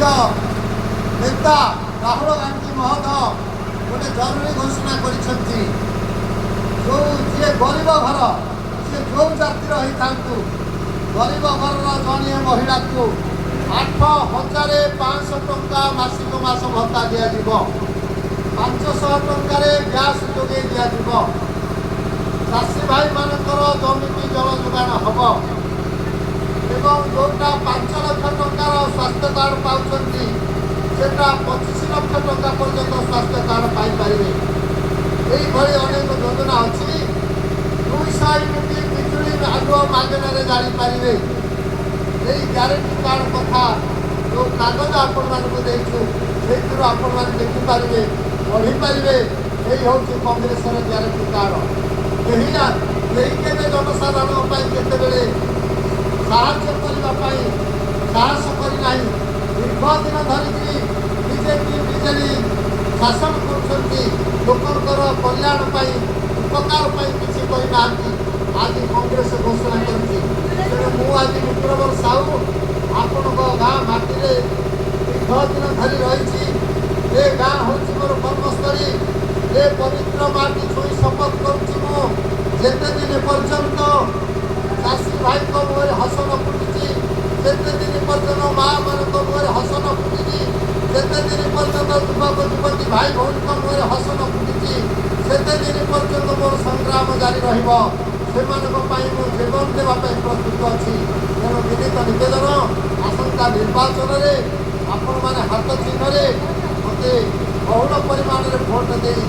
ପ୍ରିୟ ନେତା ରାହୁଲ ଗାନ୍ଧୀ ମହୋଦୟ ଗୋଟେ ଜରୁରୀ ଘୋଷଣା କରିଛନ୍ତି। ଯେଉଁ ଯିଏ ଗରିବ ଘର, ସିଏ ଯେଉଁ ଜାତିର ହେଇଥାନ୍ତୁ, ଗରିବ ଘରର ଜଣିଏ ମହିଳାକୁ 8500 ଟଙ୍କା ମାସିକ ମାସ ଭତ୍ତା ଦିଆଯିବ, 500 ଟଙ୍କାରେ ଗ୍ୟାସ୍ ଯୋଗାଇ ଦିଆଯିବ, ଚାଷୀ ଭାଇମାନଙ୍କର ଜମିକି ଜଳ ଯୋଗାଣ ହେବ ଏବଂ ଯେଉଁଟା 5 ଲକ୍ଷ ଟଙ୍କାର ସ୍ୱାସ୍ଥ୍ୟ କାର୍ଡ଼ ପାଉଛନ୍ତି, ସେଟା 25 ଲକ୍ଷ ଟଙ୍କା ପର୍ଯ୍ୟନ୍ତ ସ୍ୱାସ୍ଥ୍ୟ କାର୍ଡ଼ ପାଇପାରିବେ। ଏଇଭଳି ଅନେକ ଯୋଜନା ଅଛି। 200 ୟୁନିଟ୍ ବିଜୁଳି ଆଲୁଅ ମାଗଣାରେ ଜାଳିପାରିବେ। ଏଇ ଗ୍ୟାରେଣ୍ଟି କାର୍ଡ଼ କଥା ଯେଉଁ କାଗଜ ଆପଣମାନଙ୍କୁ ଦେଇଛୁ, ସେଇଥିରୁ ଆପଣମାନେ ଦେଖିପାରିବେ, ପଢ଼ିପାରିବେ। ଏଇ ହେଉଛି କଂଗ୍ରେସର ଗ୍ୟାରେଣ୍ଟି କାର୍ଡ଼। କେହି ନା କେହି କେବେ ଜନସାଧାରଣଙ୍କ ପାଇଁ କେତେବେଳେ ସାହାଯ୍ୟ କରିବା ପାଇଁ ସାହସ କରିନାହିଁ। ଦୀର୍ଘ ଦିନ ଧରିକିରି ବିଜେପି, ବିଜେଡି ଶାସନ କରୁଛନ୍ତି, ଲୋକଙ୍କର କଲ୍ୟାଣ ପାଇଁ, ଉପକାର ପାଇଁ କିଛି କରିନାହାନ୍ତି। ଆଜି କଂଗ୍ରେସ ଘୋଷଣା କରିଛି। ତେଣୁ ମୁଁ ଆଜି ମିତ୍ରବର ସାହୁ ଆପଣଙ୍କ ଗାଁ ମାଟିରେ ଦୀର୍ଘ ଦିନ ଧରି ରହିଛି। ଏ ଗାଁ ହେଉଛି ମୋର କର୍ମସ୍ଥଳୀ। ଏ ପବିତ୍ର ମାଟି ଛୁଇଁ ଶପଥ କରୁଛି ମୁଁ, ଯେତେ ଦିନ ପର୍ଯ୍ୟନ୍ତ ଚାଷୀ ଭାଇଙ୍କ ମୁହଁରେ ହସ ନ ଫୁଟିଛି, ସେତେ ଦିନ ପର୍ଯ୍ୟନ୍ତ ମା ମାନଙ୍କ ମୁହଁରେ ହସ ନ ଫୁଟିଛି, ଯେତେ ଦିନ ପର୍ଯ୍ୟନ୍ତ ଯୁବକ ଯୁବତୀ ଭାଇ ଭଉଣୀଙ୍କ ମୁହଁରେ ହସ ନ ଫୁଟିଛି, ସେତେ ଦିନ ପର୍ଯ୍ୟନ୍ତ ମୋର ସଂଗ୍ରାମ ଜାରି ରହିବ। ସେମାନଙ୍କ ପାଇଁ ମୁଁ ଜୀବନ ଦେବା ପାଇଁ ପ୍ରସ୍ତୁତ ଅଛି। ତେଣୁ ବିନୀତ ନିବେଦନ, ଆସନ୍ତା ନିର୍ବାଚନରେ ଆପଣମାନେ ହାତ ଚିହ୍ନରେ ମୋତେ ବହୁଳ ପରିମାଣରେ ଭୋଟ ଦେଇ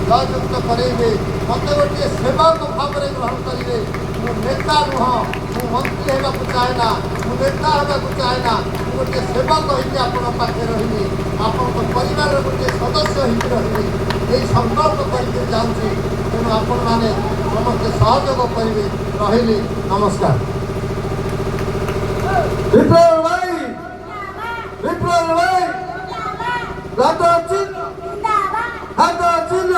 ଜୟଯୁକ୍ତ କରେଇବେ। ମୋତେ ଗୋଟିଏ ସେବକ ଭାବରେ ଗ୍ରହଣ କରିବେ। ମୁଁ ନେତା ନୁହଁ, ମୁଁ ମନ୍ତ୍ରୀ ହେବାକୁ ଚାହେଁ ନା, ମୁଁ ନେତା ହେବାକୁ ଚାହେଁ ନା। ମୁଁ ଗୋଟିଏ ସେବକ ହେଇକି ଆପଣଙ୍କ ପାଖରେ ରହିବି, ଆପଣଙ୍କ ପରିବାରର ଗୋଟିଏ ସଦସ୍ୟ ହେଇକି ରହିବି, ଏଇ ସଂକଳ୍ପ କରିକି ଯାଉଛି। ତେଣୁ ଆପଣମାନେ ସମସ୍ତେ ସହଯୋଗ କରିବେ। ରହିଲି, ନମସ୍କାର। ବିପ୍ଳବ ଭାଇ, ବିପ୍ଳବ ଭାଇ, ହାତ ଚିହ୍ନ, ହାତ ଚିହ୍ନ।